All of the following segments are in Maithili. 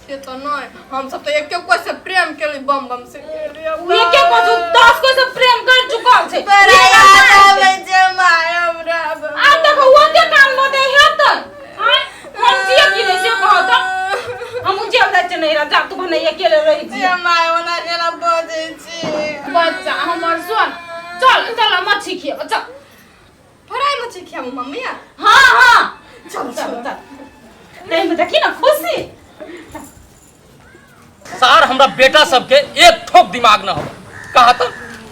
से तऽ नहि, हम सब तऽ एके कोइ से प्रेम केली, बम बम से केली। उ एके को से 10 को से प्रेम कर चुकल छै। बड़ा याद आबै छै माय हमरा। आब देखो ओते काम न दे हेतै। आँय, हम जिए की नहि से कहऽ तऽ हम जेल जाइ छियै नैहरा, जा तू भने अकेले रहि जी। ये माय, ओना केना बजै छी? बच्चा हमर सुन, चल चल मच्छी खिएबो, चल। फ्राई मछली खियाबू मम्मी? हाँ हाँ, चल चल चल, नहीं देखी ना खुशी। सार हमरा बेटा सबके एक ठोप दिमाग न हो कहा त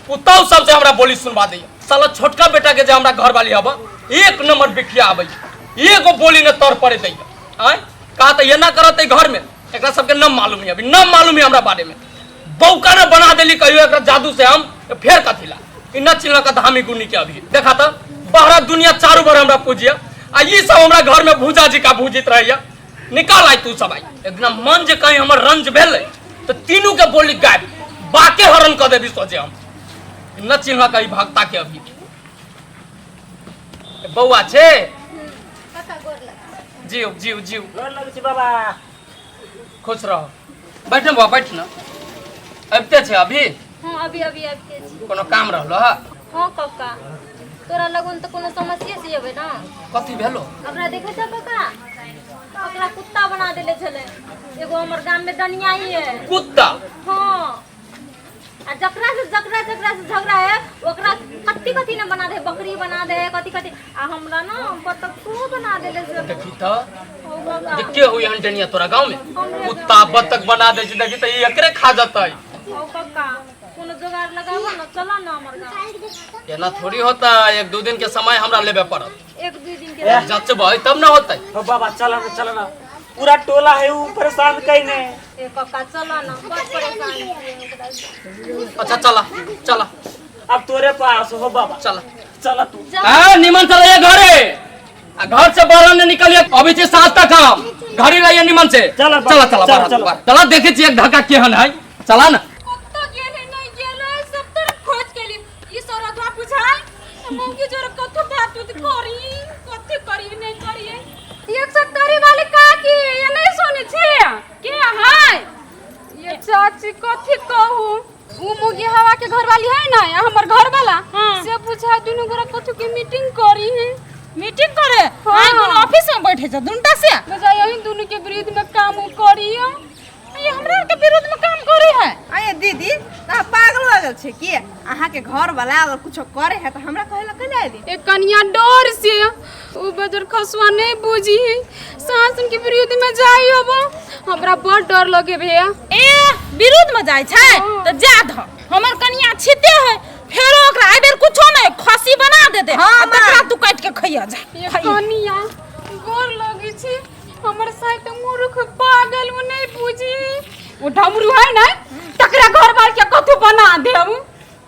पुतहु सबसे हमरा बोली सुनवा दैया। साला छोटका बेटा के जे हमरा घर वाली हब, एक नंबर बिटिया आबै, एगो बोली न तर पड़े दैया। आय कहा त एना करत है घर में, एकरा सबके न मालूम है, अभी न मालूम है हमरा बारे में। बौका न बना देली कहियो एकरा जादू से हम फेर कथिला ई न चिन्हलक धामी गुनी के। अभी देखा त बाहर दुनिया चारू भर हमरा पूजिया आ ई सब हमरा घर में भूजा जी का भूजित रहैया। निकाल आई तू सब आई, एक दिना मन जे कहीं हमर रंज भेलै तऽ तीनू के बोली गायब बाके हरण कऽ देबी सोचे हम। न चिन्हलक ई भक्ता के। अभी बौआ छे, जीव जीव जीव। गोर लगै छी बाबा। खुश रहो, बैठ न बौआ, बैठ न। अबिते छै अभी? हाँ, अभी अभी आबिते छी। कोनो काम रहलो हा? हाँ कक्का, तोरा लगन तऽ कोनो समस्या से अबै ना। कथी भेलो? ओकरा देखै छ कक्का, ओकरा कुत्ता बना देले छलै एगो हमर गाम में डनियाई है। कुत्ता? हाँ, आ जकरा से जकरा जकरा से झगड़ा है ओकरा कथी कथी न बना दे, बकरी बना दे, कथी कथी, आ हमरा ना बतखो बना देले छलै। देखी तऽ हौ कक्का। जे के हुई हन तोरा गाँव में कुत्ता बत्तख बना दे छै? देखी तऽ ई एकरे खा जतै। हौ कक्का, कोनो जोगाड़ लगाबो न, चलो न हमर गाँव। एना थोड़ी होता, एक दू दिन के समय हमरा लेबे पड़त। एक दू दिन के? जचबै तब न होतै। हो बाबा, चल ना, चल ना, पूरा टोला है ऊ परेशान कइने। ए कक्का, चलो न, बड़ परेशान छियै ओकरा से। अच्छा चला चला। अब तोरे पास हो बाबा। चला चला तू। हाँ, निमन से रहिए घरे आ घर से बाहर नहीं निकलिए। अभी छै साँझ तक हम घरे रहिए निमन से। चला बाबा, चला चला चला, बाहर, चला। बाहर। चला, देखे छी एक धक्का केहन है, चला ना। कत्तो गेल है नहीं गेल है, सब तरफ खोज के लिए ई सरदवा बुझाई मौगी जोर कथो बात उत करी, कथी करी नहीं करी। एक सत्तरी वाली काकी, ये नहीं सुनै छी के है ये चाची? कथी कहू, उ मुगी हवा के घर वाली है ना, या हमर घर वाला से बुझाई दुनू गोरा कथी के मीटिंग करी है। मीटिंग करे? हाँ। आइ कोनो ऑफिस में बैठे छ दुनटा से बुझाई यही दुनू के विरुद्ध में काम उ करी है। ये हमरा के विरुद्ध में काम करे है। अरे दीदी, तऽ पागल हो गेल छै की? अहाँके घर वाला अगर कुछो करे है तऽ हमरा कहे ला कैला एली? एक कनिया, डर से उ बजर खसुआ नहीं बुझी है, सास के विरुद्ध में जाई अब हमरा बड़ डर लगे भैया। ए विरुद्ध में जाय छै त जा ध, हमर कनिया छिते है, फेरो ओकरा एहि बेर कुछो नहीं खसी बना देते। हाँ, आ तकरा तू काट के खइया जा। ये कनिया, गोर लगे छी, हमर साइ त मूर्ख पागल उ नहीं बुझी, उ ढमरू है ना, तकरा घर बार के कथू बना देब।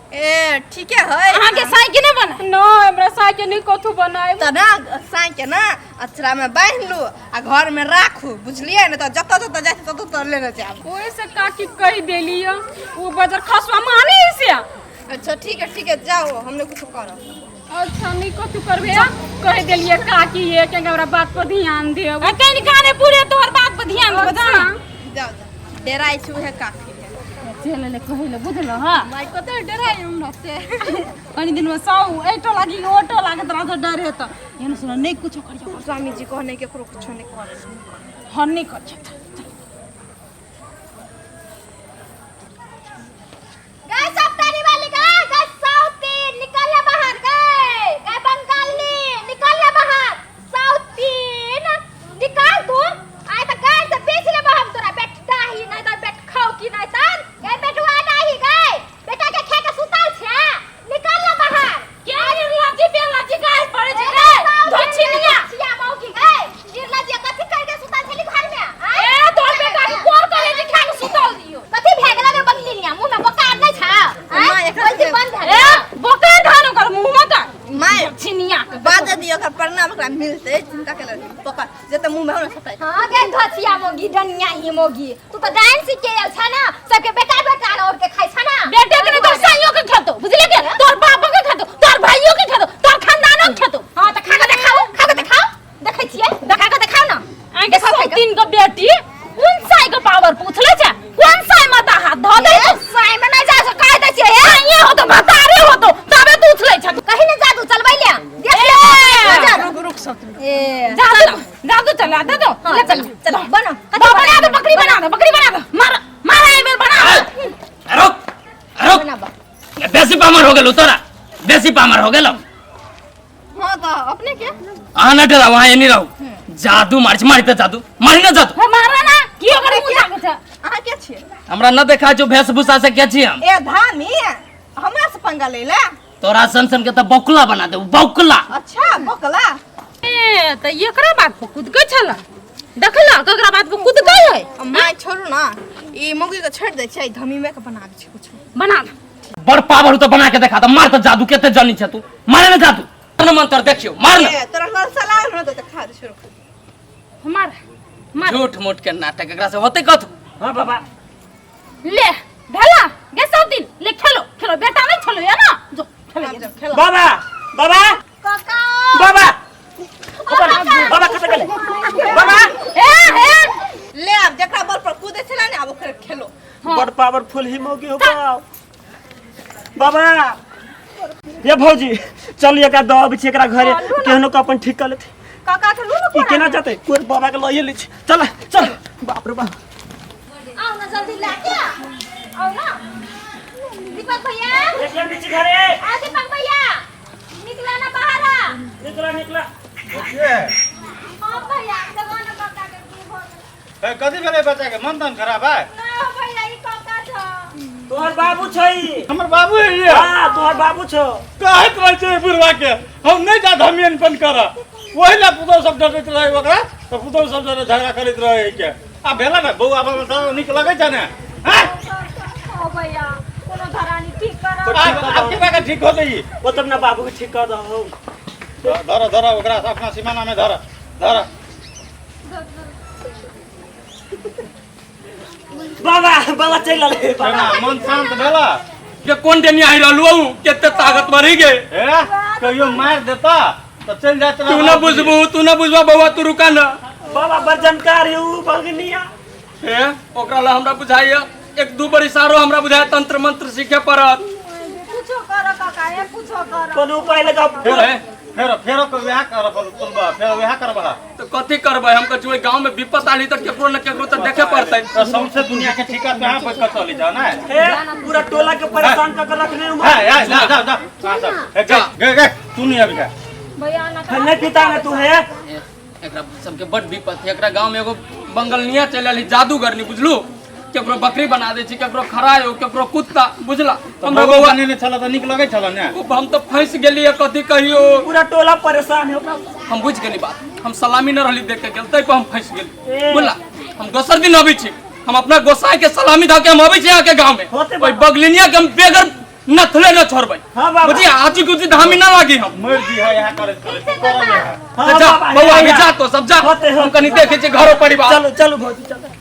ए ठीके है। अहाँ के साइ के नहीं बना? नहीं, हमरा साइ के नहीं कथू बनाए। तऽ ना साँइ के ना अचरा में बान्हि लू आ घर में राखू, बुझलियै ने? तऽ जतऽ जतऽ जाइ छै ततऽ ततऽ लेने जायब। ओए से काकी कह देली है, वो बजर खसुआ माने से। अच्छा ठीक है, ठीक है, जाओ, हमने कुछ करब। अच्छा नहीं कथू करबे, कह देलिए काकी ये के हमरा बात पर ध्यान देब। आ कहीं काने पूरे तोहर बात पर ध्यान देब। जा। जाओ जाओ, डेराइ छी उहे काफी है। चल ले कहिले बुझलो। हां माय, कते डेराइ हमरा से? कनी दिन में सौ एटो लागी ऑटो लागत रहा तो डर है तो एहन सुन नहीं कुछो करियो। स्वामी जी कहने केकरो कुछो नहीं करे। हम नहीं करियो। गए सप्तारी वाली, गए गए साउथी, निकल ले बाहर, गए गए बंगाली, निकल ले बाहर, साउथी निकाल तू। आय त गाय से बेच ले हम तोरा बेटा ही नहीं त बेट खाओ की नहीं त गए बेटुआ नहीं, गए बेटा के खे के सुतल छे, निकल ले बाहर। के निर्लज्जी बेलज्जी गाय पड़े छै रे धोछिनिया? छिया मौकी, गए निर्लज्जी, कथी करके सुतल छली घर में? आय ए तोर बेटा के कोर करे जे खा के सुतल दियो। कथी भए गेल रे बंगलिनिया? मुंह में बोकार नहीं छा? माँ, एकरा बोलती बंद भए ए गेल। बोकार धान ओकर मुंह में त माय धोछिनिया के बात दियो, ओकर प्रणाम ओकरा मिलतै, चिंता के लगे पकड़ जते मुंह में हो ना सताई। हाँ गे धोछिया मोगी, डनिया ही मोगी, तू तो डाइन सीख के आयल छ ना, सबके बेटा बेटा और के खाइ छ ना। बेटे के नहीं तोर साइयो के खेतो, बुझले के तोर बापो के खेतो, तोर भाइयो के खेतो, तोर खानदानो के खेतो। हाँ त खा के देखाओ, खा के देखाओ, देखै छियै, खा के देखाओ ना। आके सौ तीन गो बेटी कोन साई के पावर? पर पूछले छै कोन साय मता हाथ धऽ दे साय में नहीं जा सकै दै छियै हे ये हो तो भतारे हो तो तबे तू उछले छै कहीं ने जादू चलबै ले देख ले रुक रुक सब ए जादू जादू चला दे दो हां ले चल चल बनो बना दे बकरी बना दे बकरी बना दे मार मार आई बेर बना दे रुक रुक बनाबा बेसी पामर हो गेलो तोरा बेसी पामर हो गेलो हां तो अपने के अहाँ न डराउ अहाँ एनी रहू जादू मारै छै मारी तऽ जादू मारी न जादू हे मारा ना की ओकर मुंह लागै छै अहाँ के छियै हमरा न देखा जो वेशभूषा से के छी हम ए धामी हमरा से पंगा ले ले तोरा सन सन के तऽ बौकला बना देबू बौकला अच्छा बकला ए त एकरा बात पर कूद के छला देखला ककरा बात पर कूद गई है माय छोड़ू ना ई मौगी के छोड़ दै छै धमी में के बना दै छै कुछ बना दे बड़ पावर हो तऽ बना के देखा तऽ मार तऽ जादू केते जनी छै तू मारे न जादू न मंत्र देखियो मार न ए तोरा ललसा लागल न तऽ खा दे शुरू मार मार झूठ मूठ के नाटक एकरा से होते कथू हाँ बाबा ले भेला गे सब दिन ले खेलो खेलो बेटा नहीं खेलो या ना जो खेलो हम जब खेला बाबा बाबा काका बाबा बाबा कतऽ गेलै बाबा ए ए ले आब जकरा बल पर कूदे छला ने आब ओकरे खेलो बड़ पावरफुल ही मौगी हो बाबा ये भौजी चल एकरा दऽ अबै छी एकरा घरे केहनो के अपन ठीक कऽ लेतै काका के लू ई ने केना जेतै कोइ बाबा के लइए लै छी चल चल बाप रे बाप आओ ना जल्दी लाके आओ ना दीपक भैया निकला नीचे घरे आ दीपक भैया निकला ना बाहर आ निकला निकला हाँ भैया देखो ना काका के की भऽ गेल। ए, कथी भेलै बच्चा के मन तन खराब है ना हो भैया ई काका छौ तोहर बाबू छै हमर बाबू है ये हां तोहर बाबू छौ कहैत रहै छै बुढ़वा के हम नहि जा धमियनपन कर ओहि लए पुतहु सब डरैत रहै ओकरा तऽ पुतहु सब डरे झगड़ा करैत रहै के आ भेलै ने बौआ बाबा नीक लगै छै ने हैं? हो भैया कोनो धरानी ठीक कर आब आब केना के ठीक होतै ई ओ तब ना बाबू के ठीक कर दहो धर धर ओकरा अपना सीमाना में धर धर बाबा बाबा चलि रहलै बाबा केना मन शांत भेला के कोन डेनी आइ रहलू हूँ केते ताकतवर ही गे ए कहियो मारि देता तऽ चलि जाइत तू न बुझबू तू न बुझबा बौआ तू रुका न बाबा बड़ जानकार है ऊ बगनिया हे ओकरा ला हमरा बुझाइया एक दू बरिस आरो हमरा बुझाय तंत्र मंत्र सीखे पड़त कुछो कर काका ए कुछो कर कोनो उपाय लगाओ फेर फेर फेर वएह कर तुलबा फेर वएह करबा तऽ कथी करबै हम कहै छी गाँव में विपत आली तऽ केकरो न केकरो तऽ देखे पड़तै तऽ सौंसे दुनिया के ठीका पे अहाँ बैठ कऽ चलि जाओ ने हे पूरा टोला के परेशान कर के रखने हूँ हे हे जा जा जा कहाँ सब हे गे गे गे तू नहीं अभी गे भैया ना नहीं पीता ना तू है एकरा सबके बड विपत है एकरा गाँव में एगो बंगलनिया चलि आयल जादूगरनी बुझलू केकरो बकरी बना दै छै केकरो खरायो केकरो कुत्ता बुझला हमरा बौआ बनेने छल तऽ नीक लगै छल ने हम तऽ फंसि गेलियै कथी कहियो पूरा टोला परेशान है ओकरा हम बुझि गेली बात हम सलामी न रहली देख के गेल ताहि पर हम फंसि गेली बुझला हम दोसर दिन अबै छी हम अपना गोसाई के सलामी धऽ के हम अबै छी अहाँके गाँव में होते ओहि बगलिनिया के हम बेगर नथले न छोड़बै हाँ बाबा। बुझिए आजी कुजी धामी न लागी हम मरि जी है यहाँ करैत करैत करब यहाँ हाँ जा बाबा, बौआ हे, अभी जा तो सब जा होते, हम होते। कनी देखै छी घरो परिवार चलो चलो भौजी चलो